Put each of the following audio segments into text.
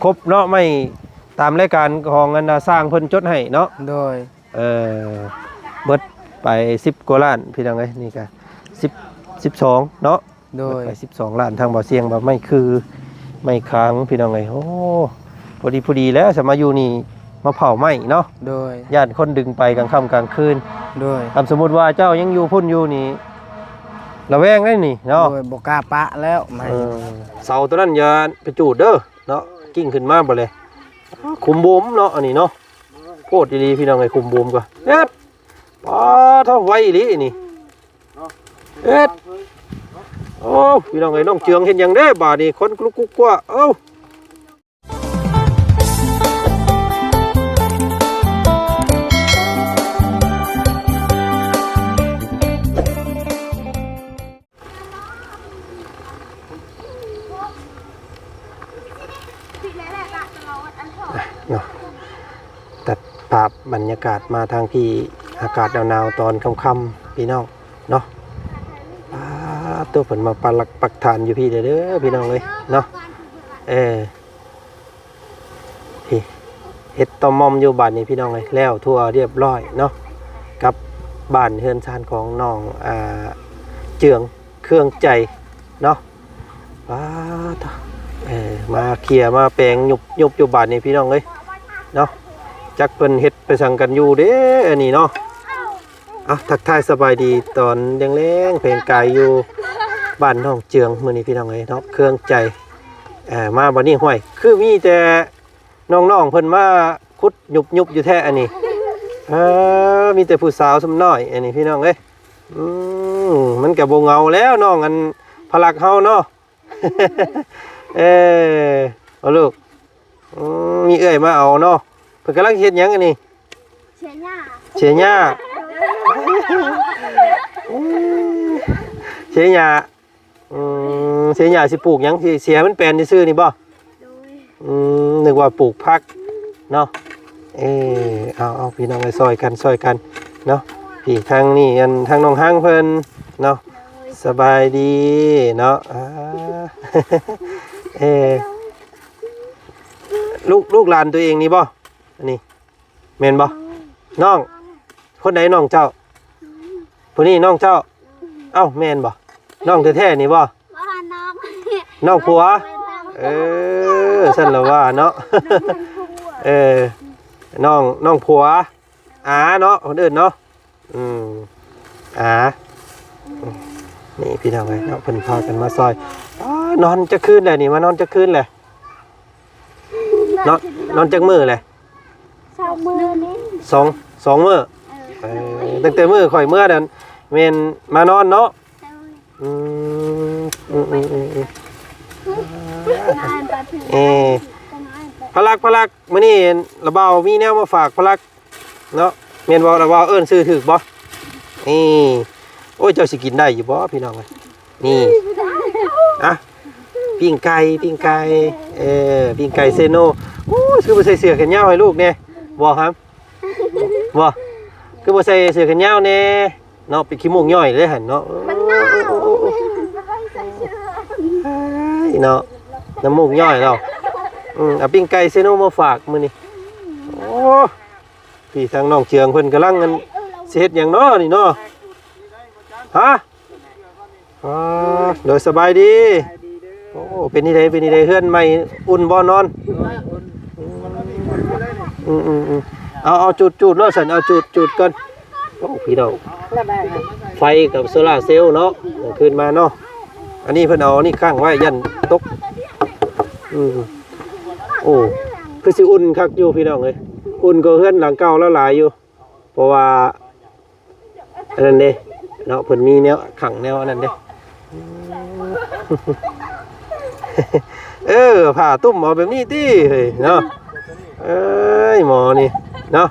ຄົບເນາະ ໄມ້ຕາມລາຍການຂອງອັນນ່າ ຊ່າງເພິ່ນຈົດໃຫ້ເນາະ. ໂດຍ ເອີ ເບິດໄປສິບກວ່າລ້ານ ພີ່ນ້ອງເອີຍ. ນີ້ກະສິບ ສິບສອງເນາະ. ໂດຍ ເບິດໄປສິບສອງລ້ານ. ທາງບ່າວຊຽງວ່າໄມ້ຄື ໄມ້ຄາງ ພີ່ນ້ອງເອີຍ. ໂອ້ ພໍດີ ພໍດີແລ້ວ ສະມາຢູ່ນີ້ມາເຜົາໄມ້ເນາະ. ໂດຍ ຢ້ານຄົນດຶງໄປກາງຄ່ຳກາງຄືນ. ໂດຍ ຄັນສົມມຸດວ່າເຈົ້າຍັງຢູ່ພຸ້ນຢູ່ນີ້ ລະແວງໄດ໋ນີ້ເນາະ. ໂດຍ ບໍ່ກ້າປະແລ້ວໄມ້. ເອີ ເສົາໂຕນັ້ນຢ່າໄປຈູດເດີເນາະ ກິ້ງຂຶ້ນມາບໍ່ແລະ. ຂຸມບູມເນາະ ອັນນີ້ເນາະ. ໂພດອີ່ຫຼີ ພີ່ນ້ອງເອີຍ. ຂຸມບູມກໍເຮັດ ປາດ ເທົ່າໄວອີ່ຫຼີນີ້. ເຮັດ ໂອ້ ພີ່ນ້ອງເອີຍ. ນ້ອງເຈືອງເຮັດຫຍັງເດ້ບາດນີ້ ຄົນລຸກກຸກກົວ. ເອົ້າ ເນາະ ຕັດພາບບັນຍາກາດມາທາງພີ້ ອາກາດໜາວໆ ຕອນຄ່ຳໆ ພີ່ນ້ອງເນາະ. ອາ ໂຕ ເພິ່ນມາປັກຫຼັກປັກຖານຢູ່ພີ້ເດີ ພີ່ນ້ອງເອີຍເນາະ. ເອີ ພີ້ ເຮັດຕໍ່ໝ່ອມຢູ່ບາດນີ້ ພີ່ນ້ອງເອີຍ. ແລ້ວທົ່ວຮຽບຮ້ອຍເນາະ ກັບບ້ານເຮືອນຊານຂອງນ້ອງ ອ່າ ເຈືອງ ເຄືອງໃຈເນາະ. ປາດ ເອີ ມາເຄຍມາແປງຍຸບໆ ຢູ່ບາດນີ້ ພີ່ນ້ອງເອີຍເນາະ. ຈັກເພິ່ນເຮັດໄປສັງກັນຢູ່ເດ້ ອັນນີ້ເນາະ. ເອົາ ທັກທາຍສະບາຍດີຕອນແລງໆ ແພງກາຍຢູ່ບ້ານນ້ອງເຈືອງມື້ນີ້ ພີ່ນ້ອງເອີຍເນາະ. ເຄືອງໃຈ ເອີ ມາບັດນີ້ ຫ້ວຍ ຄືມີແຕ່ນ້ອງໆ ເພິ່ນມາຂຸດຍຸບໆ ຢູ່ແທ້ອັນນີ້. ເອີ ມີແຕ່ຜູ້ສາວສ່ຳນ້ອຍອັນນີ້ ພີ່ນ້ອງເອີຍ. ອືມ ມັນກະບໍ່ເຫງົາແລ້ວ ນ້ອງອັນພະລັກເຮົາເນາະ. ເອີ ເອົາລູກ ອືມ ມີເອື້ອຍມາເອົາເນາະ. ເພິ່ນກຳລັງເຮັດຫຍັງອັນນີ້? ເສຍຫຍ້າ ເສຍຫຍ້າ ເສຍຫຍ້າ. ອືມ ເສຍຫຍ້າຊິປູກຫຍັງ? ຊິເສຍມັນແປນຊື່ໆ ນີ້ບໍ່? ໂດຍ ອືມ ນຶກວ່າປູກຜັກເນາະ. ເອີ ເອົາໆ ພີ່ນ້ອງເອີຍ ຊ່ອຍກັນ ຊ່ອຍກັນເນາະ. ພີ່ ທາງນີ້ ອັນ ທາງນ້ອງຮັງເພິ່ນເນາະ. ໂດຍ ສະບາຍດີເນາະ. ອ່າ ເອີ ລູກ ລູກຫຼານຕົວເອງນີ້ບໍ່? ອັນນີ້ແມ່ນບໍ່? ນ້ອງ ຄົນໃດນ້ອງເຈົ້າ? ຜູ້ນີ້ນ້ອງເຈົ້າ? ເອົ້າ ແມ່ນບໍ່? ນ້ອງແທ້ໆ ນີ້ບໍ່? ບໍ່ ນ້ອງ ນ້ອງຜົວ. ເອີ ຊັ້ນລະວ່າເນາະ. ເອີ ນ້ອງ ນ້ອງຜົວ ອາເນາະ ເພິ່ນເອີ້ນເນາະ. ອືມ ອາ ນີ້ພີ່ນ້ອງເອີຍເນາະ ເພິ່ນພາກັນມາຊ່ອຍ. ອ້າ ນອນຈັກຄືນແລ້ວນີ້? ມານອນຈັກຄືນແລ້ວ? ນອນ ນອນຈັກມື້ແລ້ວ? ສອງມື້ນີ້ ສອງ ສອງມື້. ເອີ ເອີ ຕັ້ງແຕ່ມື້ຂ້ອຍເມືອນັ້ນແມ່ນມານອນເນາະ. ໂດຍ ອືມ ອືມ ອືມ ອືມ ອືມ ເອີ ພະລັກ ພະລັກ ມື້ນີ້ລະບ່າວມີແນວມາຝາກພະລັກເນາະ. ແມ່ນບໍ່ລະບ່າວ? ເອີ້ນຊື່ຖືກບໍ່? ນີ້ ໂອ້ຍ ເຈົ້າຊິກິນໄດ້ຢູ່ບໍ່ ພີ່ນ້ອງເອີຍ? ນີ້ ອ່ະ ປີ້ງໄກ່ ປີ້ງໄກ່ ເອີ ປີ້ງໄກ່ເຊໂນ. ໂອ້ຍ ຄືບໍ່ໃສ່ເສື້ອແຂນຍາວໃຫ້ລູກແດ່ ບໍ່ຫຳ ບໍ່ ຄືບໍ່ໃສ່ເສື້ອແຂນຍາວແດ່ເນາະ. ເປັນຂີ້ມູກຍ້ອຍເດ້ຫັ້ນເນາະ. ມັນໜາວ ເອີຍເນາະ ນ້ຳມູກຍ້ອຍແລ້ວ. ອືມ ເອົາປີ້ງໄກ່ເຊໂນມາຝາກມື້ນີ້. ໂອ້ ພີ່ ທາງນ້ອງເຈືອງເພິ່ນກຳລັງ ອັນ ຊິເຮັດຫຍັງເນາະນີ້ເນາະ? ຮະ? ອໍ ໂດຍ ສະບາຍດີ. ໂອ້ ເປັນຈັ່ງໃດ ເປັນຈັ່ງໃດ ເຮືອນໃໝ່ອຸ່ນບໍ່ ນອນ? ອືມ ອືມ ອືມ ເອົາ ເອົາ ຈູດ ຈູດເນາະ ຊັ້ນ ເອົາ ຈູດ ຈູດກ່ອນ. ໂອ້ ພີ່ນ້ອງ ໄຟກັບໂຊລາເຊວເນາະ ກາງຄືນມາເນາະ. ອັນນີ້ເພິ່ນເອົາອັນນີ້ຄ້າງໄວ້ ຢ້ານຕົກ. ອືມ ໂອ້ ຄືຊິອຸ່ນຄັກຢູ່ ພີ່ນ້ອງເອີຍ ອຸ່ນກວ່າເຮືອນຫຼັງເກົ່າລະຫຼາຍຢູ່. ເພາະວ່າ ອັນນັ້ນເດ້ເນາະ ເພິ່ນມີແນວຂັງແນວອັນນັ້ນເດ້. ເອີ ຜ້າຕຸ້ມເອົາແບບນີ້ຕິເຮີ້ຍເນາະ. ເອີຍ ໝໍນີ້ເນາະ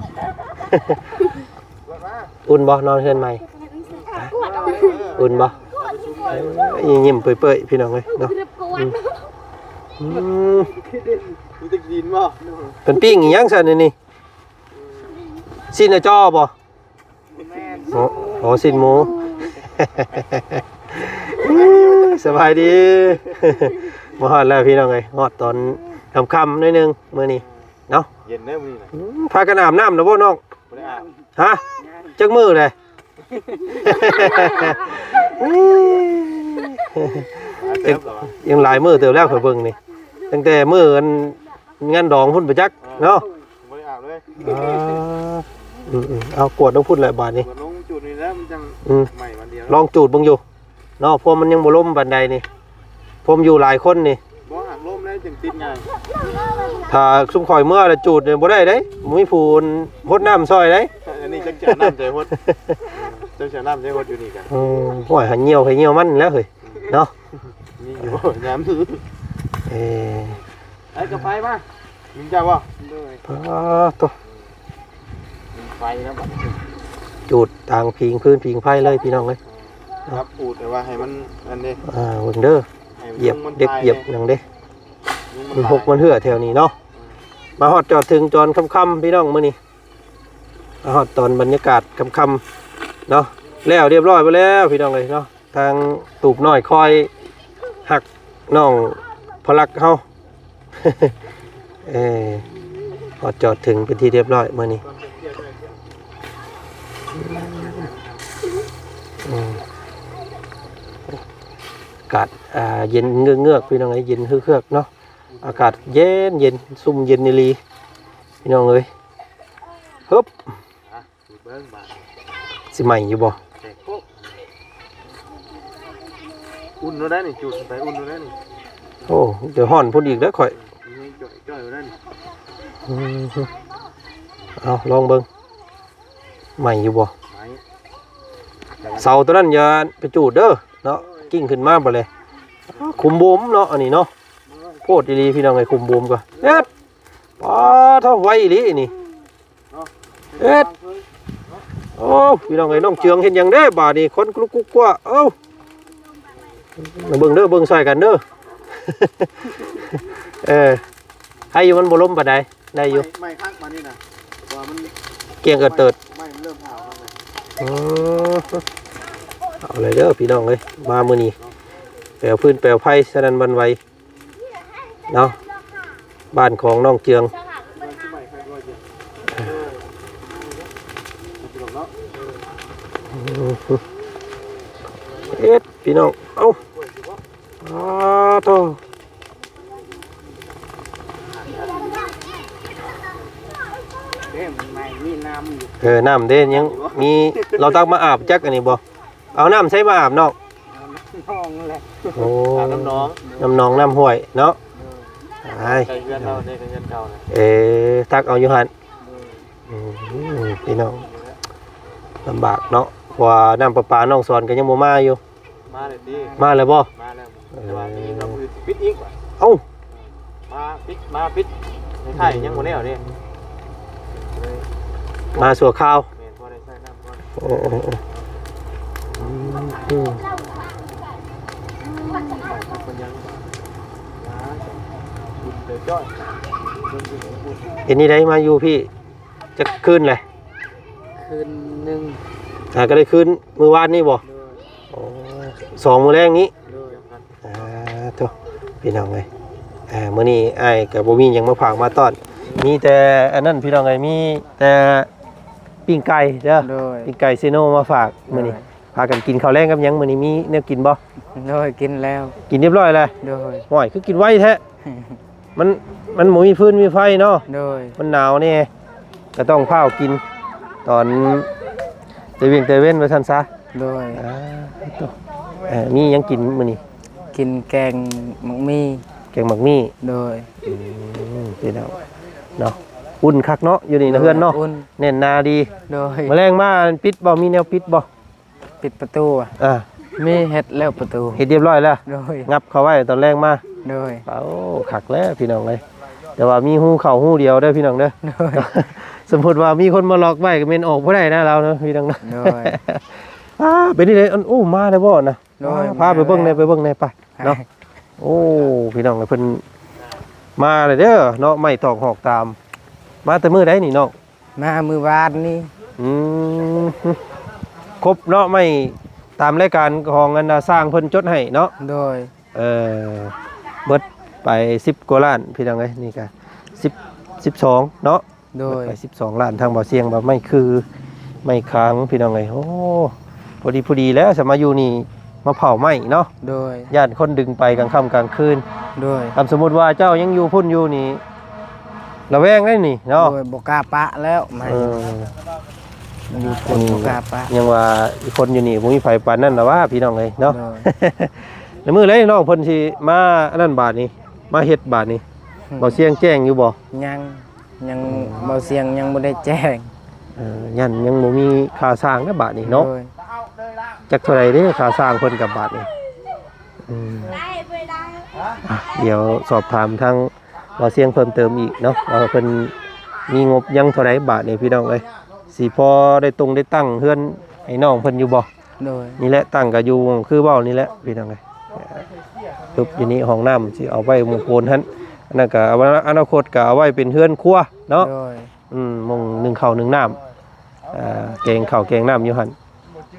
ອຸ່ນບໍ່ ນອນເຮືອນໃໝ່? ອຸ່ນບໍ່? ເອີຍ ຍິ້ມເປີຍໆ ພີ່ນ້ອງເອີຍເນາະ. ອືມ ອືມ ມີແຕ່ກິນບໍ່? ເພິ່ນປີ້ງອີ່ຫຍັງຊັ້ນນີ້? ຊີ້ນອາຈໍບໍ່? ໂອ້ ໂອ້ ຊີ້ນໝູ. ສະບາຍດີ. ມາຮອດແລ້ວພີ່ນ້ອງເອີຍ ຮອດຕອນ ຄ່ຳໆໜ້ອຍໜຶ່ງມື້ນີ້ເນາະ. ເຢັນເດ້ມື້ນີ້ນະ. ອືມ ພາກັນອາບນ້ຳແລ້ວບໍ່ນ້ອງ? ບໍ່ໄດ້ອາບ. ຮະ? ຈັກມື້ເລີຍ? ເຕີບແລ້ວວະ? ຍັງຫຼາຍມື້ເຕີບແລ້ວ ຂ້ອຍເບິ່ງນີ້ ຕັ້ງແຕ່ມື້ອັນງານດອງພຸ້ນປະຈັກເນາະ. ບໍ່ໄດ້ອາບເລີຍ. ອ່າ ອືມໆ ເອົາກວດລົງພຸ້ນແຫຼະບາດນີ້. ກວດລົງຈຸດນີ້ແຫຼະ ມັນຈັ່ງ ອືມ ໄໝ້ບາດດຽວ. ລອງຈູດເບິ່ງຢູ່ເນາະ ພວມມັນຍັງບໍ່ລົມປານໃດນີ້ ພວມຢູ່ຫຼາຍຄົນນີ້. ບໍ່ ຫາກລົມແລ້ວຈຶ່ງຕິດງ່າຍ. ຖ້າຊຸມຂ້ອຍເມືອແລ້ວຈູດນີ້ບໍ່ໄດ້ເດ້ ບໍ່ມີຜູ້ຫົດນ້ຳຊ່ອຍເດ້. ອັນນີ້ຈັກຊິເອົານ້ຳໃສຫົດ ຈັກຊິເອົານ້ຳໃສຫົດຢູ່ນີ້ກະ. ອືມ ໂອ້ຍ ຫາຍ່ຽວໃຜຍ່ຽວມັນແລ້ວເຮີ້ຍເນາະ. ມີຢູ່ຍາມນີ້. ເອີ ໄອ້ກາໄຟມາ ມີເຈົ້າບໍ່? ໂດຍ. ປາໂຕ ມີໄຟແລ້ວບັດນີ້ ຈູດຕາງຜິງພື້ນຜິງໄຟເລີຍພີ່ນ້ອງເອີຍ. ຈັບອູດແຕ່ວ່າໃຫ້ມັນອັນນີ້ ອ່າ ເບິ່ງເດີ ໃຫ້ມັນ ຢຽບ ຍຸງມັນ ເດັກ ຕາຍ ຢຽບຫຍັງເດ້ ຍຸງມັນ ມັນຫົກ ຕາຍ ມັນເຫື່ອແຖວນີ້ເນາະ. ອືມ ມາຮອດຈອດເຖິງຕອນຄ່ຳໆ ພີ່ນ້ອງ ມື້ນີ້ ມາຮອດຕອນບັນຍາກາດຄ່ຳໆ ເນາະ. ແລ້ວຮຽບຮ້ອຍໄປແລ້ວພີ່ນ້ອງເອີຍເນາະ. ທາງຕູບນ້ອຍຄອຍຮັກນ້ອງພະລັກເຮົາ ເອີ ຮອດຈອດເຖິງເປັນທີ່ຮຽບຮ້ອຍມື້ນີ້. ອືມ ອາກາດ ອ່າ ເຢັນເງືອກໆ ພີ່ນ້ອງເອີຍ ເຢັນເຮືອກໆ ເນາະ. ອາກາດເຢັນໆ ຊຸ່ມເຢັນອີ່ຫຼີ ພີ່ນ້ອງເອີຍ. ຮຶບ ອ່ະ ສູດເບິ່ງບາດ ຊິໄໝ້ຢູ່ບໍ່? ແຕກໂປະ ອຸ່ນໂລດໄດ໋ນີ້ ຈູດໄປອຸ່ນໂລດໄດ໋ນີ້. ໂອ້ ດຽວຮ້ອນພຸ້ນອີກເດີຂ້ອຍ. ນີ້ຈ່ອຍໆໂລດໄດ໋ນີ້. ອືມ ເອົາລອງເບິ່ງ ໄໝ້ຢູ່ບໍ່? ໄໝ້. ເສົາຕົວນັ້ນຢ່າໄປຈູດເດີເນາະ ກິ້ງຂຶ້ນມາບັດເລີຍ. ຂຸມບູມເນາະ ອັນນີ້ເນາະ ໂພດອີ່ຫຼີພີ່ນ້ອງເອີຍ ຂຸມບູມກໍ ເຮັດ ປາໂທ້ ໄວອີ່ຫຼີນີ້. ເນາະ ເຮັດ ໂອ້ ພີ່ນ້ອງເອີຍ ນ້ອງເຈືອງເຮັດຫຍັງເດ້ບາດນີ້ ຄົນລຸກກຸກກົວ. ເອົ້າ ມາເບິ່ງເດີ ເບິ່ງຊ່ອຍກັນເດີ. ເອີ ໃຫ້ຢູ່ ມັນບໍ່ລົມປານໃດ ໄດ້ຢູ່. ໄໝ້ ໄໝ້ຄັກບາດນີ້ນະ ເພາະວ່າມັນ ກ້ຽງເອີດເຕີດ ໄໝ້ມັນເລີ່ມຫາວແລ້ວ. ເອີ ເອົາເລີຍເດີພີ່ນ້ອງເອີຍ ມາມື້ນີ້ ເນາະ ແປວພື້ນແປວໄຟສະນັ້ນຫວັ່ນໄຫວ ເນາະ ບ້ານຂອງນ້ອງເຈືອງ. ເຮັດພີ່ນ້ອງ ເອົ້າ ອ້າໂທ້ ເດ້ ມັນໃໝ່ມີນ້ຳຢູ່. ເອີ ນ້ຳເດ້ ຍັງມີ ລາວຕັກມາອາບຈັກອັນນີ້ບໍ່? ເອົານ້ຳໃສມາອາບນ້ອງ? ເອົານ້ຳໜອງແຫຼະ. ໂອ້ ອາບນ້ຳໜອງ ນ້ຳໜອງນ້ຳຫ້ວຍເນາະ. ເອີ ໄປ ໃກ້ເຮືອນເຮົາເດ້ ໃກ້ເຮືອນເກົ່ານະ. ເອີ ຕັກເອົາຢູ່ຫັ້ນ. ອືມ ພີ່ນ້ອງ ລຳບາກເນາະ ເພາະວ່ານ້ຳປະປານ້ອງສອນກໍຍັງບໍ່ມາຢູ່. ມາແລ້ວຕິ? ມາແລ້ວບໍ່? ມາແລ້ວ ແຕ່ວ່າໄດ້ຍິນວ່າມື້ອື່ນຊິປິດອີກວ່າ. ເອົ້າ ມາປິດ ມາປິດ ຄ້າຍໆຍັງບໍ່ແລ້ວເດ້ ມາຊົ່ວຄາວ. ແມ່ນ ພໍໄດ້ໃຊ້ນ້ຳກ່ອນ. ເອີ ເອີ ເອີ ເອີ ອືມ ເປັນຫຍັງ ເປັນນີ້ໄດ້ມາຢູ່ພີ້ ຈັກຄືນແຫຼະ? ຄືນໜຶ່ງ. ອ່າ ກໍໄດ້ຄືນມື້ວານນີ້ບໍ່? ໂດຍ. ໂອ້ ສອງມື້ແລງນີ້. ໂດຍ. ອ່າ ໂທ້ ພີ່ນ້ອງເອີຍ ອ່າ ມື້ນີ້ອ້າຍກໍບໍ່ມີຫຍັງມາຝາກມາຕ້ອນ ມີແຕ່ອັນນັ້ນ ພີ່ນ້ອງເອີຍ ມີແຕ່ປີ້ງໄກ່ເດີ. ໂດຍ. ປີ້ງໄກ່ເຊໂນມາຝາກມື້ນີ້. ໂດຍ. ພາກັນກິນເຂົ້າແລງກັບຫຍັງ? ມື້ນີ້ມີແນວກິນບໍ່? ໂດຍ ກິນແລ້ວ. ກິນຮຽບຮ້ອຍແລ້ວ? ໂດຍ. ໂອ້ຍ ຄືກິນໄວແທ້? ມັນ ມັນບໍ່ມີຟືນມີໄຟເນາະ. ໂດຍ. ມັນໜາວແດ່ ກໍຕ້ອງພ້າວກິນ ຕອນແຕ່ວຽງແຕ່ເວັນວ່າຊັ້ນຊະ. ໂດຍ. ອ່າ ໂຕ ເອີ ມີຫຍັງກິນມື້ນີ້? ກິນແກງໝາກມີ້. ແກງໝາກມີ້. ໂດຍ. ອືມ ພີ່ນ້ອງເນາະ ອຸ່ນຄັກເນາະ ຢູ່ນີ້ນະ. ໂດຍ. ເຮືອນເນາະ ອຸ່ນ ແໜ້ນໜາດີ. ໂດຍ. ມື້ແລງມາປິດບໍ່? ມີແນວປິດບໍ່? ປິດປະຕູ. ອ່າ ມີ ເຮັດແລ້ວປະຕູ ເຮັດຮຽບຮ້ອຍແລ້ວ. ໂດຍ. ຫຍັບເຂົ້າໄວ້ຕອນແລງມາ. ໂດຍ. ໂອ້ ຄັກແລ້ວພີ່ນ້ອງເອີຍ ແຕ່ວ່າມີຮູເຂົ້າຮູດຽວເດີພີ່ນ້ອງເດີ. ໂດຍ. ສົມມຸດວ່າມີຄົນມາລັອກໄວ້ກໍແມ່ນອອກບໍ່ໄດ້ນະລາວເນາະ ພີ່ນ້ອງເນາະ. ໂດຍ. ອ່າ ເປັນນີ້ເດ້ ໂອ້ ມາແລ້ວບໍ່ນະ? ໂດຍ. ພາໄປເບິ່ງແດ່ ໄປເບິ່ງແດ່ ໄປເນາະ. ໂອ້ ພີ່ນ້ອງເອີຍ ເພິ່ນມາແລ້ວເດີເນາະ ໄມ້ຕອກຫອກຕາມ ມາແຕ່ມື້ໃດນີ້ນ້ອງ? ມາມື້ວານນີ້. ອືມ ຄົບເນາະ ໄມ້ຕາມລາຍການຂອງອັນນ່າ ຊ່າງເພິ່ນຈົດໃຫ້ເນາະ. ໂດຍ. ເອີ ເບິດ ໄປສິບກວ່າລ້ານພີ່ນ້ອງເອີຍ. ນີ້ກະສິບ ສິບສອງເນາະ. ໂດຍ ເບິດໄປສິບສອງລ້ານ. ທາງບ່າວຊຽງວ່າໄມ້ຄື ໄມ້ຄາງພີ່ນ້ອງເອີຍ. ໂອ້ ພໍດີພໍດີແລ້ວ ສະມາຢູ່ນີ້ມາເຜົາໄມ້ເນາະ. ໂດຍ ຢ້ານຄົນດຶງໄປກາງຄ່ຳກາງຄືນ. ໂດຍ ຄັນສົມມຸດວ່າເຈົ້າຍັງຢູ່ພຸ້ນຢູ່ນີ້ ລະແວງເດ້ນີ້ເນາະ. ໂດຍ ບໍ່ກ້າປະແລ້ວໄມ້. ເອີ ຢູ່ພຸ້ນບໍ່ກ້າປະ. ຍັງວ່າຄົນຢູ່ນີ້ບໍ່ມີໃຜປານນັ້ນລະວ່າ ພີ່ນ້ອງເອີຍເນາະ. ໂດຍ ແລ້ວມື້ໃດນ້ອງເພິ່ນຊິມາອັນນັ້ນບາດນີ້ ມາເຮັດບາດນີ້? ອືມ ບ່າວຊຽງແຈ້ງຢູ່ບໍ່? ຍັງ ຍັງ ອືມ ບ່າວຊຽງຍັງບໍ່ໄດ້ແຈ້ງ. ເອີ ຢ້ານຍັງບໍ່ມີຄ່າສ້າງເດ້ບາດນີ້ເນາະ. ໂດຍ ຈັກເທົ່າໃດເດ້ຄ່າສ້າງເພິ່ນກັບບາດນີ້? ອືມ ອ່ະ ດຽວສອບຖາມທາງບ່າວຊຽງເພີ່ມເຕີມອີກເນາະ ວ່າເພິ່ນມີງົບຍັງເທົ່າໃດບາດນີ້ ພີ່ນ້ອງເອີຍ. ຊິພໍໄດ້ຕົງໄດ້ຕັ້ງເຮືອນໃຫ້ນ້ອງເພິ່ນຢູ່ບໍ່? ໂດຍ ນີ້ແຫຼະ ຕັ້ງກະຢູ່ຄືເວົ້ານີ້ແຫຼະ ພີ່ນ້ອງເອີຍ. ປຶບ ຢູ່ນີ້ຫ້ອງນ້ຳຊິເອົາໄວ້ໝ່ອງໂພນຫັ້ນ. ອັນນັ້ນກະອະນາຄົດກະເອົາໄວ້ເປັນເຮືອນຄົວເນາະ. ໂດຍ ອືມ ໝ່ອງໜຶ້ງເຂົ້າໜຶ້ງນ້ຳ ເອີ ແກງເຂົ້າແກງນ້ຳຢູ່ຫັ້ນ.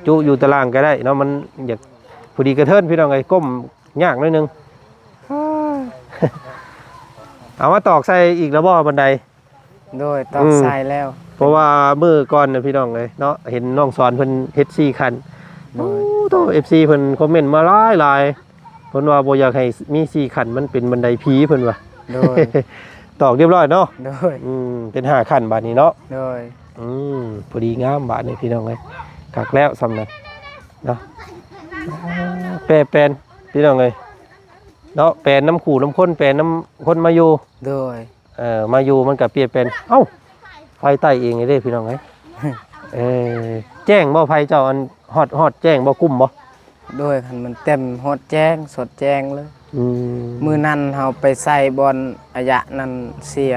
ຈຸຢູ່ຕາລ່າງກະໄດ້ເນາະ ມັນຢາກພໍດີກະເທີນ ພີ່ນ້ອງເອີຍ. ກົ້ມຍາກໜ້ອຍໜຶ່ງ. ເອົາມາຕອກໃສ່ອີກແລ້ວບໍ່ບັນໄດ? ໂດຍ ຕອກໃສ່ແລ້ວ. ອືມ ເພາະວ່າມື້ກ່ອນນະ ພີ່ນ້ອງເອີຍເນາະ ເຫັນນ້ອງສອນເພິ່ນເຮັດສີ່ຂັ້ນ. ໂດຍ ໂອ້ໂຕ ເອັຟຊີເພິ່ນຄອມເມັນມາຫຼາຍໆ ເພິ່ນວ່າບໍ່ຢາກໃຫ້ມີສີ່ຂັ້ນ ມັນເປັນບັນໄດຜີ ເພິ່ນວ່າ. ໂດຍ ຕອກຮຽບຮ້ອຍເນາະ. ໂດຍ ອືມ ເປັນຫ້າຂັ້ນບາດນີ້ເນາະ. ໂດຍ ອືມ ພໍດີງາມບາດນີ້ ພີ່ນ້ອງເອີຍ. ຄັກແລ້ວຊ່ຳນັ້ນເນາະ. ແປແປນ ພີ່ນ້ອງເອີຍເນາະ ແປນນຳຄູ່ນຳຄົນ ແປນນຳຄົນມາຢູ່. ໂດຍ ເອີ ມາຢູ່ມັນກະປ່ຽນແປນ. ເອົ້າ ໄຟໄຕ້ເອງເດ້ພີ່ນ້ອງເອີຍ. ເອີ ແຈ້ງບໍ່ໄຟເຈົ້າ? ອັນ ຮອດ ຮອດແຈ້ງບໍ່? ກຸ້ມບໍ່? ໂດຍ ຄັນມັນເຕັມຮອດແຈ້ງ ສອດແຈ້ງເລີຍ. ອືມ ມື້ນັ້ນເຮົາໄປໃສ່ບ່ອນອາຍະນັ້ນເສຍ.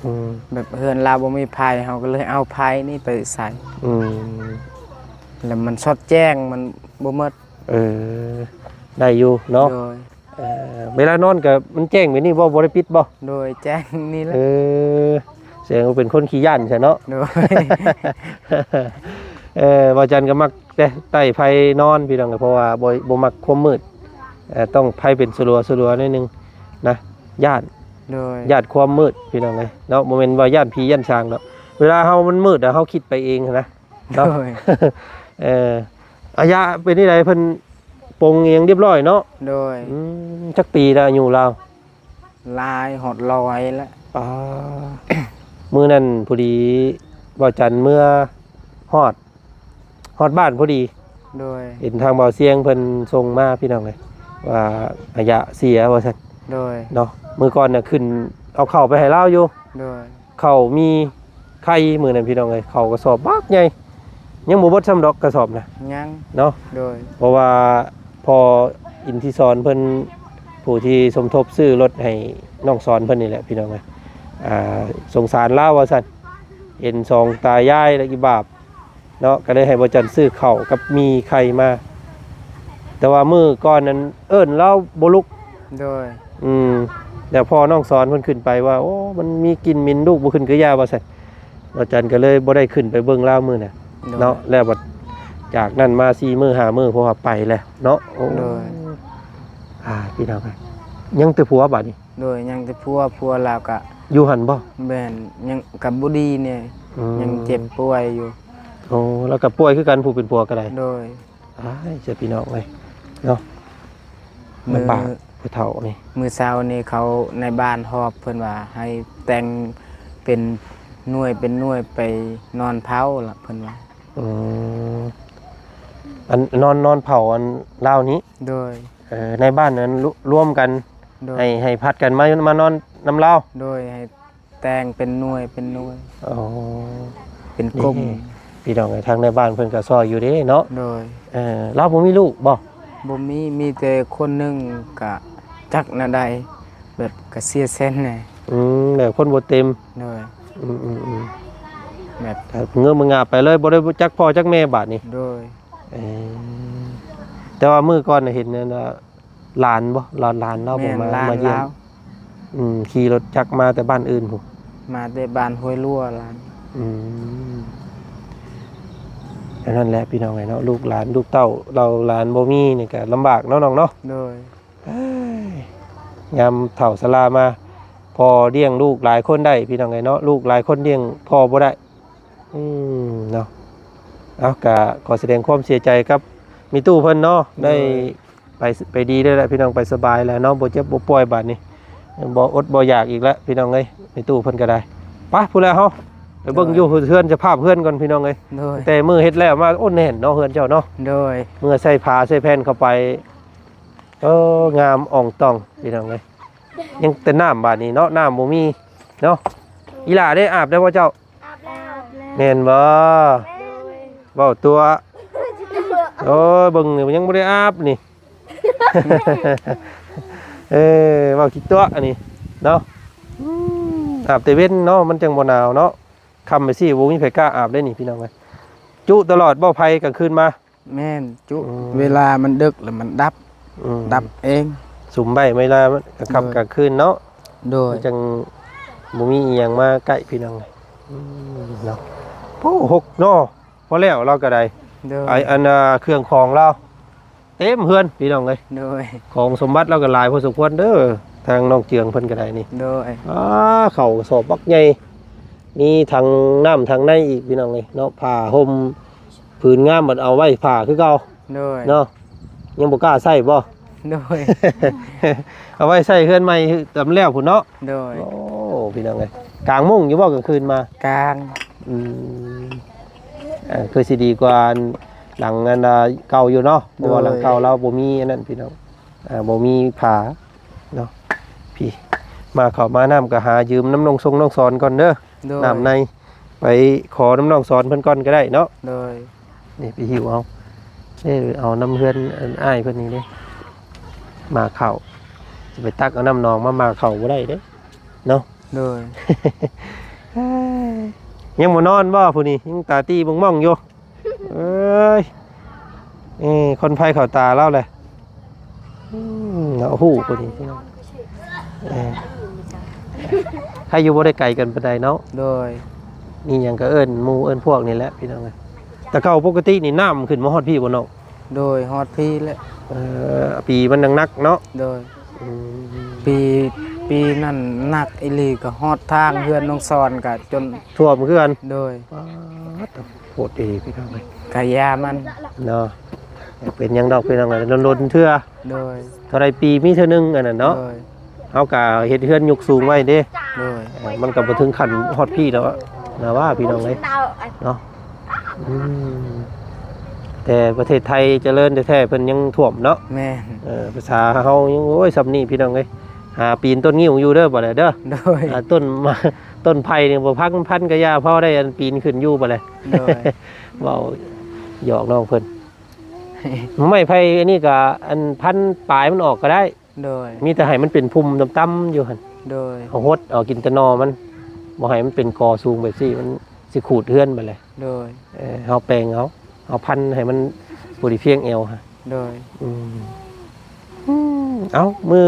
ອືມ ແບບເຮືອນລາວບໍ່ມີໄຟ ເຮົາກະເລີຍເອົາໄຟນີ້ໄປໃສ່. ອືມ ແລ້ວມັນສອດແຈ້ງ ມັນບໍ່ໝົດ. ເອີ ໄດ້ຢູ່ເນາະ. ໂດຍ ເອີ ເວລານອນກະມັນແຈ້ງແບບນີ້ບໍ່? ບໍ່ໄດ້ປິດບໍ່? ໂດຍ ແຈ້ງນີ້ແຫຼະ. ເອີ ແສດງວ່າເປັນຄົນຂີ້ຢ້ານຊະເນາະ. ໂດຍ ເອີ ບ່າວຈັນກະມັກແຕ່ໄຕ້ໄຟນອນ ພີ່ນ້ອງ ເພາະວ່າບໍ່ ບໍ່ມັກຄວາມມືດ. ເອີ ຕ້ອງໄຟເປັນສະລັວໆໜ້ອຍໜຶ່ງນະ ຢ້ານ. ໂດຍ ຢ້ານຄວາມມືດ ພີ່ນ້ອງເອີຍເນາະ ບໍ່ແມ່ນວ່າຢ້ານຜີຢ້ານສາງດອກ. ເວລາເຮົາມັນມືດ ເຮົາຄິດໄປເອງຫັ້ນນະ. ເນາະ ໂດຍ ເອີ ອາຍະເປັນຈັ່ງໃດ ເພິ່ນປົງອີ່ຫຍັງຮຽບຮ້ອຍເນາະ? ໂດຍ ອືມ ຈັກປີແລ້ວອາຍຸລາວ? ຫຼາຍ ຮອດຮ້ອຍແລ້ວ. ປາ ມື້ນັ້ນພໍດີບ່າວຈັນເມືອຮອດ ຮອດບ້ານພໍດີ. ໂດຍ ເຫັນທາງບ່າວຊຽງເພິ່ນສົ່ງມາ ພີ່ນ້ອງເອີຍ ວ່າອາຍະເສຍວ່າຊັ້ນ. ໂດຍ ເນາະ ມື້ກ່ອນນະຂຶ້ນເອົາເຂົ້າໄປໃຫ້ລາວຢູ່. ໂດຍ ເຂົ້າມີໄຂ່ມື້ນັ້ນ ພີ່ນ້ອງເອີຍ ເຂົ້າກະສອບບັກໃຫຍ່ ຍັງບໍ່ເບິດຊ້ຳດອກກະສອບນະ ຍັງເນາະ. ໂດຍ ເພາະວ່າພໍ່ອິນທິສອນເພິ່ນ ຜູ້ທີ່ສົມທົບຊື້ລົດໃຫ້ນ້ອງສອນເພິ່ນນີ້ແຫຼະ ພີ່ນ້ອງເອີຍ ອ່າ ສົງສານລາວວ່າຊັ້ນ ເຫັນສອງຕາຍາຍແລ້ວອີ່ບາບ ເນາະ ກະເລີຍໃຫ້ບ່າວຈັນຊື້ເຂົ້າກັບໝີ່ໄຂ່ມາ. ແຕ່ວ່າມື້ກ່ອນນັ້ນເອີ້ນລາວບໍ່ລຸກ. ໂດຍ ອືມ ແລ້ວພໍ່ນ້ອງສອນເພິ່ນຂຶ້ນໄປວ່າ ໂອ້ ມັນມີກິ່ນເໝັນ ລູກບໍ່ຂຶ້ນກະຢ່າວ່າຊັ້ນ. ບ່າວຈັນກະເລີຍບໍ່ໄດ້ຂຶ້ນໄປເບິ່ງລາວມື້ນັ້ນ. ໂດຍ ເນາະ ແລ້ວບັດຈາກນັ້ນມາສີ່ມື້ຫ້າມື້ ເພາະວ່າໄປແລ້ວເນາະ. ໂອ້ ໂດຍ ອ່າ ພີ່ນ້ອງ ຍັງແຕ່ຜົວບາດນີ້. ໂດຍ ຍັງແຕ່ຜົວ ຜົວລາວກະຢູ່ຫັ້ນບໍ່? ແມ່ນ ຍັງກະບໍ່ດີແດ່. ອືມ ຍັງເຈັບປ່ວຍຢູ່. ໂອ້ ລາວກະປ່ວຍຄືກັນ ຜູ້ເປັນຜົວກະໄດ້. ໂດຍ ອ້າຍ ເຈົ້າພີ່ນ້ອງເອີຍເນາະ ມື້ ລຳບາກຜູ້ເຖົ້ານີ້. ມື້ເຊົ້ານີ້ເຂົາໃນບ້ານຮອບ ເພິ່ນວ່າໃຫ້ແຕ່ງເປັນໜ່ວຍເປັນໜ່ວຍໄປນອນເຜົາລະ ເພິ່ນວ່າ. ອືມ ອັນນອນ ນອນເຜົາອັນລາວນີ້? ໂດຍ ເອີ ໃນບ້ານນັ້ນລວມກັນ. ໂດຍ ໃຫ້ ໃຫ້ຜັດກັນມາ ມານອນນຳລາວ. ໂດຍ ໃຫ້ແຕ່ງເປັນໜ່ວຍເປັນໜ່ວຍ. ອໍ ເປັນກົມ. ພີ່ນ້ອງເອີຍ ທາງໃນບ້ານເພິ່ນກະຊ່ອຍຢູ່ເດ້ເນາະ. ໂດຍ ເອີ ລາວບໍ່ມີລູກບໍ່? ບໍ່ມີ ມີແຕ່ຄົນໜຶ່ງ ກະຈັກແນວໃດ ແບບກະເສຍເສັ້ນແດ່. ອືມ ແບບຄົນບໍ່ເຕັມ. ໂດຍ ອືມໆໆ ແບບເງີບງາບໄປເລີຍ ບໍ່ໄດ້ຈັກພໍ່ຈັກແມ່ບາດນີ້. ໂດຍ ເອີ ແຕ່ວ່າມື້ກ່ອນນະເຫັນນັ້ນ ຫຼານບໍ່? ຫຼານ ຫຼານລາວບໍ່ມາ ມາຢ້ຽມ? ອືມ ຂີ່ລົດຈັກມາແຕ່ບ້ານອື່ນພຸ້ນ. ມາແຕ່ບ້ານຫ້ວຍຫຼວງຫຼານ. ອືມ ອັນນັ້ນແຫຼະພີ່ນ້ອງເອີຍເນາະ ລູກຫຼານ ລູກເຕົ້າເຫຼົ່າຫຼານບໍ່ມີນີ້ກະລຳບາກເນາະນ້ອງເນາະ. ໂດຍ ເອີຍ ຍາມເຖົ້າຊະລາມາ ພໍ່ລ້ຽງລູກຫຼາຍຄົນໄດ້ ພີ່ນ້ອງເອີຍເນາະ ລູກຫຼາຍຄົນລ້ຽງພໍ່ບໍ່ໄດ້. ອືມ ເນາະ ເອົາ ກະຂໍສະແດງຄວາມເສຍໃຈກັບແມ່ຕູ້ເພິ່ນເນາະ ໄດ້ ໂດຍ ໄປ ໄປດີແລ້ວແຫຼະພີ່ນ້ອງ ໄປສະບາຍແລ້ວເນາະ ບໍ່ເຈັບບໍ່ປ່ວຍບາດນີ້ ບໍ່ອົດບໍ່ຢາກອີກແລ້ວພີ່ນ້ອງເອີຍ ແມ່ຕູ້ເພິ່ນກໍໄດ້. ໄປພຸ້ນແຫຼະເຮົາ ໄປເບິ່ງ ໂດຍ ຢູ່ເຮືອນ ສະພາບເຮືອນກ່ອນພີ່ນ້ອງເອີຍ. ໂດຍ ແຕ່ມື້ເຮັດແລ້ວມາ ໂອ້ ແໜ້ນເນາະເຮືອນເຈົ້າເນາະ. ໂດຍ ເມື່ອໃສ່ຜ້າໃສ່ແຜ່ນເຂົ້າໄປ ເອີ ງາມອ່ອງຕ່ອງພີ່ນ້ອງເອີຍ. ຍັງແຕ່ນ້ຳບາດນີ້ເນາະ ນ້ຳບໍ່ມີເນາະ. ອີຫຼ້າເດ້ ອາບໄດ້ບໍ່ເຈົ້າ? ອາບແລ້ວ. ແມ່ນບໍ່? ແມ່ນ. ເວົ້າຕົວະ. ໂອ້ຍ ເບິ່ງນີ້ ຍັງບໍ່ໄດ້ອາບນີ້. ເອີ ເວົ້າຂີ້ຕົວະອັນນີ້ເນາະ. ອືມ ອາບແຕ່ເວັນເນາະ ມັນຈັ່ງບໍ່ໜາວເນາະ. ຄ່ຳໄປຊີ້ ບໍ່ມີໃຜກ້າອາບເດ້ນີ້ ພີ່ນ້ອງເອີຍ. ຈຸຕະຫຼອດບໍ່ ໄຟກາງຄືນມາ? ແມ່ນ ຈຸ ອືມ ເວລາມັນເດິກແລ້ວມັນດັບ ອືມ ດັບເອງ. ສຸມໄວ້ເວລາມັນກາງຄ່ຳ ໂດຍ ກາງຄືນເນາະ. ໂດຍ ມັນຈັ່ງບໍ່ມີອີ່ຫຍັງມາໃກ້ພີ່ນ້ອງ. ອືມ ເນາະ ໂອ້ ຫົກເນາະ ພໍແລ້ວລາວກໍໄດ້. ໂດຍ ໄອ້ ອັນ ອ່າ ເຄື່ອງຂອງລາວເຕັມເຮືອນພີ່ນ້ອງເອີຍ. ໂດຍ ຂອງສົມບັດລາວກໍຫຼາຍພໍສົມຄວນເດີ ທາງນ້ອງເຈືອງເພິ່ນກໍໄດ້ນີ້. ໂດຍ ອ່າ ເຂົ້າກະສອບບັກໃຫຍ່ ມີຖັງນ້ຳຖັງໃນອີກພີ່ນ້ອງເອີຍເນາະ. ຜ້າຫົ່ມ ຜືນງາມບັດເອົາໄວ້ຜ້າຄືເກົ່າ. ໂດຍ ເນາະ ຍັງບໍ່ກ້າໃຊ້ບໍ່? ໂດຍ ເອົາໄວ້ໃຊ້ເຮືອນໃໝ່ຕອນແລ້ວພຸ້ນເນາະ. ໂດຍ ໂອ້ ພີ່ນ້ອງເອີຍ ກາງມຸ້ງຢູ່ບໍ່ກາງຄືນມາ? ກາງ. ອືມ ເອີ ຄືຊິດີກວ່າອັນຫຼັງອັນ ອ່າ ເກົ່າຢູ່ເນາະ ເພາະວ່າ ໂດຍ ຫຼັງເກົ່າລາວບໍ່ມີອັນນັ້ນພີ່ນ້ອງ ອ່າ ບໍ່ມີຜ້າເນາະ. ພີ່ ມາເຂົ້າມານ້ຳກໍຫາຢືມນຳນ້ອງຊົງນ້ອງສອນກ່ອນເດີ. ໂດຍ ນ້ຳໃນ ໄປຂໍນຳນ້ອງສອນເພິ່ນກ່ອນກໍໄດ້ເນາະ. ໂດຍ ນີ້ໄປຫິ້ວເອົາ ເອີ ເອົານຳເຮືອນອ້າຍເພິ່ນນີ້ເດ້. ໝາກເຂົ້າ ຊິໄປຕັກເອົານ້ຳໜອງມາໝາກເຂົ້າບໍ່ໄດ້ເດ້ເນາະ. ໂດຍ ຍັງບໍ່ນອນບໍ່ຜູ້ນີ້ ຍັງຕາຕີມອງໆຢູ່. ເອີຍ ເອີ ຄົນໄພເຂົ້າຕາລາວແຫຼະ. ອືມ ເນາະ ຮູ້ຜູ້ນີ້ ເອີ ໃຄຢູ່ບໍ່ໄດ້ໄກກັນປານໃດເນາະ. ໂດຍ ມີຫຍັງກໍເອີ້ນໝູ່ເອີ້ນພວກນີ້ແຫຼະພີ່ນ້ອງເອີຍ. ແຕ່ເກົ່າປົກກະຕິນີ້ນ້ຳຂຶ້ນມາຮອດພີ້ບໍ່ນ້ອງ? ໂດຍ ຮອດພີ້ແຫຼະ. ເອີ ປີມັນໜັກໆເນາະ. ໂດຍ ອືມ ປີ ປີນັ້ນໜັກອີ່ຫຼີ ກໍຮອດທາງເຮືອນນ້ອງສອນ ກໍຈົນຖ້ວມເຮືອນ. ໂດຍ ປາດ ໂພດອີ່ຫຼີພີ່ນ້ອງເອີຍ ກະຢາມັນເນາະ. ເປັນຫຍັງດອກພີ່ນ້ອງເອີຍ ດົນໆເທື່ອ. ໂດຍ ເທົ່າໃດປີມີເທື່ອໜຶ່ງອັນນັ້ນເນາະ. ໂດຍ ເຮົາກະເຮັດເຮືອນຍົກສູງໄວ້ເດ້. ໂດຍ ເອີ ມັນກໍບໍ່ເຖິງຂັ້ນຮອດພີ້ດອກນະວ່າພີ່ນ້ອງເອີຍເນາະ. ອືມ ແຕ່ປະເທດໄທຈະເລີນແທ້ໆ ເພິ່ນຍັງຖ້ວມເນາະ. ແມ່ນ ເອີ ພາສາເຮົາຍັງ ໂອ້ຍ ສ່ຳນີ້ພີ່ນ້ອງເອີຍ. ຫາປີນຕົ້ນງິ້ວຢູ່ເດີ ບາດໃດເດີ. ໂດຍ ອ່າ ຕົ້ນ ຕົ້ນໄຜ່ນີ້ບໍ່ພັນ ພັນກະຢ່າ ພໍໄດ້ອັນປີນຂຶ້ນຢູ່ບາດໃດ. ໂດຍ ເວົ້າຫຍອກນ້ອງເພິ່ນ. ໄມ້ໄຜ່ອັນນີ້ກະອັນພັນປາຍມັນອອກກໍໄດ້. ໂດຍ ມີແຕ່ໃຫ້ມັນເປັນພຸ່ມຕ່ຳໆຢູ່ຫັ້ນ. ໂດຍ ເຮົາຫົດເອົາກິນແຕ່ໜໍ່ມັນ ບໍ່ໃຫ້ມັນເປັນກໍສູງແບບຊີ້ ມັນຊິຂູດເຮືອນບາດໃດ. ໂດຍ ເອີ ເຮົາແປງເອົາ ເຮົາພັນໃຫ້ມັນພໍດີພຽງແອວຫັ້ນ. ໂດຍ ອືມ ອືມ ເອົ້າ ມື້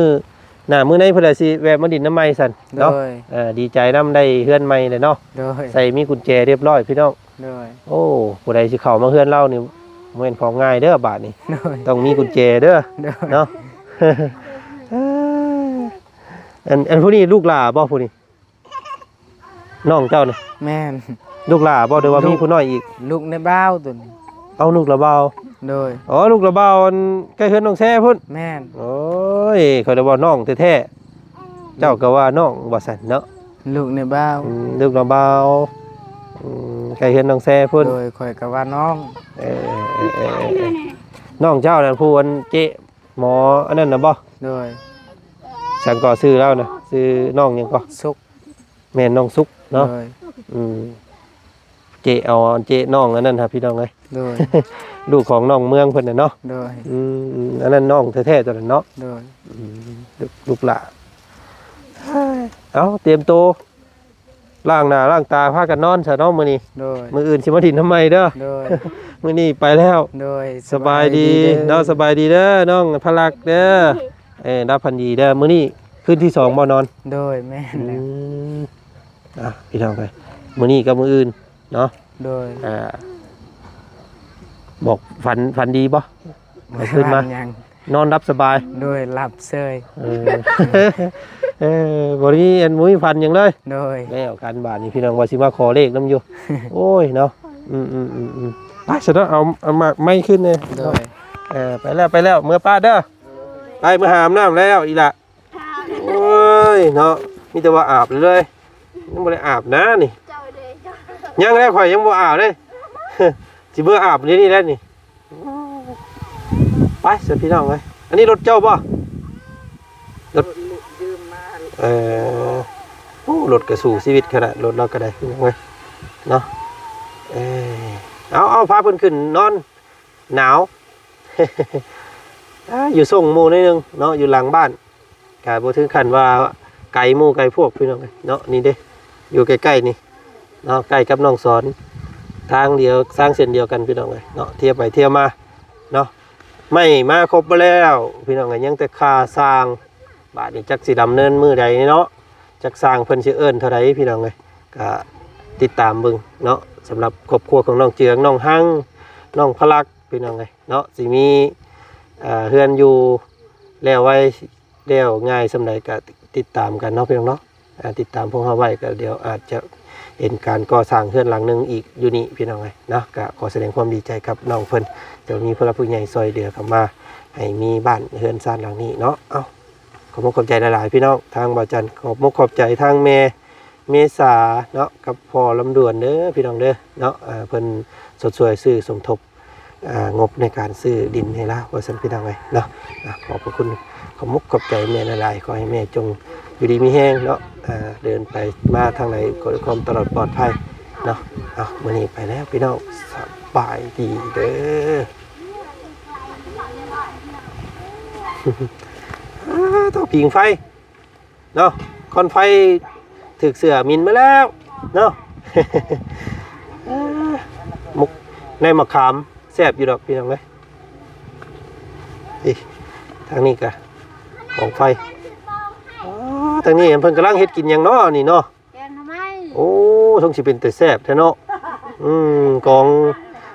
ໜ້າມື້ໃນພຸ້ນລະຊິແວະມາດິນນຳໃໝ່ຊັ້ນເນາະ. ໂດຍ ເອີ ດີໃຈນຳໄດ້ເຮືອນໃໝ່ແລ້ວເນາະ. ໂດຍ ໃສ່ມີກຸນແຈຮຽບຮ້ອຍພີ່ນ້ອງ. ໂດຍ ໂອ້ ຜູ້ໃດຊິເຂົ້າມາເຮືອນລາວນີ້ບໍ່ແມ່ນຂອງງ່າຍເດີບາດນີ້. ໂດຍ ຕ້ອງມີກຸນແຈເດີ. ໂດຍ ເນາະ ເອີ ອັນ ອັນຜູ້ນີ້ລູກຫຼ້າບໍ່ຜູ້ນີ້? ນ້ອງເຈົ້ານີ້? ແມ່ນ ລູກຫຼ້າບໍ່ ຫຼືວ່າ ລູກ ມີຜູ້ນ້ອຍອີກ? ລູກໃນບ່າວຕົວນີ້. ເອົາ ລູກລະບ່າວ. ໂດຍ ອໍ ລູກລະບ່າວ ອັນໃກ້ເຮືອນນ້ອງແຊພຸ້ນ. ແມ່ນ ໂອ້ຍ ຂ້ອຍໄດ້ວ່ານ້ອງແທ້ໆ ເຈົ້າກໍວ່ານ້ອງວ່າຊັ້ນເນາະ. ລູກໃນບ່າວ. ອືມ ລູກລະບ່າວ. ອືມ ໃກ້ເຮືອນນ້ອງແຊພຸ້ນ. ໂດຍ ຂ້ອຍກໍວ່ານ້ອງ. ເອີ ເອີ ນ້ອງເຈົ້ານັ້ນຜູ້ອັນເຈະໝໍອັນນັ້ນນະບໍ່? ໂດຍ ສັງກໍຊື່ລາວນະ ຊື່ນ້ອງຫຍັງກໍ? ສຸກ. ແມ່ນນ້ອງສຸກເນາະ. ໂດຍ ອືມ ເຈະເອົາ ເຈະນ້ອງອັນນັ້ນຫາພີ່ນ້ອງເອີຍ. ໂດຍ ລູກຂອງນ້ອງເມືອງເພິ່ນນະເນາະ. ໂດຍ ອືມ ອັນນັ້ນນ້ອງແທ້ໆຕົວນັ້ນເນາະ. ໂດຍ ອືມ ລູກ ລູກຫຼ້າ. ເອົ້າ ຕຽມໂຕລ້າງໜ້າລ້າງຕາພາກັນນອນຊະເນາະມື້ນີ້. ໂດຍ ມື້ອື່ນຊິມາດິນນຳໃໝ່ເດີ. ໂດຍ ມື້ນີ້ໄປແລ້ວ. ໂດຍ ສະບາຍດີເນາະ. ສະບາຍດີເດີນ້ອງພະລັກເດີ. ເອີ ຫຼັບຝັນດີເດີ. ມື້ນີ້ຄືນທີສອງບໍ່ນອນ? ໂດຍ ແມ່ນແລ້ວ. ອືມ ອ່ະ ພີ່ນ້ອງເອີຍ ມື້ນີ້ກັບມື້ອື່ນເນາະ. ໂດຍ ອ່າ ບອກຝັນ ຝັນດີບໍ່? ເມື່ອຄືນມາ ຍັງ ນອນຫຼັບສະບາຍ ໂດຍ ຫຼັບເຊີຍ ເອີ ເອີ ບໍ່ມີອັນ ບໍ່ມີຝັນຫຍັງເລີຍ ໂດຍ ແລ້ວກັນບາດນີ້ ພີ່ນ້ອງວ່າຊິມາຂໍເລກນຳຢູ່ ໂອ້ຍເນາະ ອືມໆໆໆ ໄປຊະເນາະ ເອົາ ເອົາໝາກໄມ້ຂຶ້ນແດ່ ໂດຍ ເອີ ໄປແລ້ວ ໄປແລ້ວ ເມືອປາດເດີ ໄປ ເມືອຫາບນ້ຳແລ້ວອີ່ຫຼ້າ ໂອ້ຍເນາະ ມີແຕ່ວ່າອາບເລີຍ ຍັງບໍ່ໄດ້ອາບນານີ້ ຍັງແລ້ວ ຂ້ອຍຍັງບໍ່ອາບເດ້ ຊິເມືອອາບດຽວນີ້ແຫຼະນີ້ ໄປຊະພີ່ນ້ອງເອີຍ ອັນນີ້ລົດເຈົ້າບໍ່? ລົດ ຢືມມາ ເອີ ໂອ້ ລົດກະສູ້ຊີວິດຂະໜາດ ລົດລາວກະໄດ້ພີ່ນ້ອງເອີຍເນາະ ເອີ ເອົາ ເອົາ ພາເພິ່ນຂຶ້ນນອນ ໜາວ ອ່າ ຢູ່ສົ່ງໝູ່ໜ້ອຍໜຶ່ງເນາະ ຢູ່ຫຼັງບ້ານ ກະບໍ່ເຖິງຂັ້ນວ່າໄກໝູ່ໄກພວກພີ່ນ້ອງເອີຍເນາະ ນີ້ເດ້ ຢູ່ໃກ້ໆນີ້ເນາະ ໃກ້ກັບໜອງສອນ ທາງດຽວ ທາງເສັ້ນດຽວກັນພີ່ນ້ອງເອີຍເນາະ ທ່ຽວໄປທ່ຽວມາເນາະ ໄມ້ມາຄົບໝົດແລ້ວພີ່ນ້ອງເອີຍ ຍັງແຕ່ຄ່າຊ່າງ ບາດນີ້ຈັກຊິດຳເນີນມື້ໃດເນາະ ຈັກຊ່າງເພິ່ນຊິເອີ້ນເທົ່າໃດພີ່ນ້ອງເອີຍ ກະຕິດຕາມເບິ່ງເນາະ ສຳລັບຄອບຄົວຂອງນ້ອງເຈືອງ ນ້ອງຮັງ ນ້ອງພະລັກ ພີ່ນ້ອງເອີຍເນາະ ຊິມີ ເອີ ເຮືອນຢູ່ແລ້ວໄວ ແລ້ວງ່າຍສ່ຳໃດກະຕິດຕາມກັນເນາະພີ່ນ້ອງເນາະ ອ່າ ຕິດຕາມພວກເຮົາໄວ້ ກະດຽວອາດຈະເຫັນການກໍ່ສ້າງເຮືອນຫຼັງໜຶ່ງອີກຢູ່ນີ້ພີ່ນ້ອງເອີຍເນາະ ກະຂໍສະແດງຄວາມດີໃຈກັບນ້ອງເພິ່ນ ທີ່ມີຜູ້ຫຼັກຜູ້ໃຫຍ່ຊ່ອຍເຫຼືອເຂົ້າມາ ໃຫ້ມີບ້ານເຮືອນຊານຫຼັງນີ້ເນາະ ເອົ້າ ຂອບອົກຂອບໃຈຫຼາຍໆ ພີ່ນ້ອງ ທາງບ່າວຈັນ ຂອບອົກຂອບໃຈທາງແມ່ເມສາເນາະ ກັບພໍ່ລຳດວນເດີພີ່ນ້ອງເດີເນາະ ເອີ ເພິ່ນຊົດຊ່ວຍຊື້ສົມທົບ ອ່າ ງົບໃນການຊື້ດິນໃຫ້ລາວວ່າຊັ້ນພີ່ນ້ອງເອີຍເນາະ ອ່າ ຂອບພະຄຸນ ຂອບມຸກຂອບໃຈແມ່ຫຼາຍໆ ຂໍໃຫ້ແມ່ຈົ່ງຢູ່ດີມີແຮງເນາະ ອ່າ ເດີນໄປມາທາງໃດກໍດ້ວຍຄວາມຕະຫຼອດປອດໄພເນາະ ເອົາ ມື້ນີ້ໄປແລ້ວພີ່ນ້ອງ ສະບາຍດີເດີ ອ້າ ໂທ້ ຜິງໄຟ ເນາະ ຄວັນໄຟຖືກເສື້ອໝິ່ນມາແລ້ວເນາະ ໝົກໃນໝາກຂາມແຊບຢູ່ດອກພີ່ນ້ອງເອີຍ ນີ້ ທາງນີ້ກະກອງໄຟ ອໍ ທາງນີ້ເພິ່ນກຳລັງເຮັດກິນຫຍັງເນາະນີ້ເນາະ ແກງໜໍ່ໄມ້ ໂອ້ ຊົງຊິເປັນຕາແຊບແທ້ເນາະ ອືມ ກອງ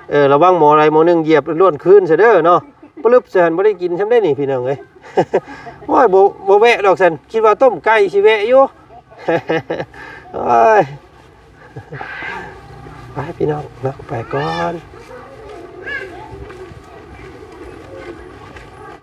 ເອີ ລະວັງໝໍໃດໝໍໜຶ່ງຢຽບລ້ວນຄືນຊະເດີເນາະ ປະລຶບໃສ່ຫັ້ນບໍ່ໄດ້ກິນຊ້ຳເດ້ນີ້ພີ່ນ້ອງເອີຍ ໂອ້ຍ ບໍ່ ບໍ່ແວະດອກຊັ້ນ ຄິດວ່າຕົ້ມໄກ່ຊິແວະຢູ່ ໂອ້ຍ ໄປພີ່ນ້ອງເນາະ ໄປກ່ອນ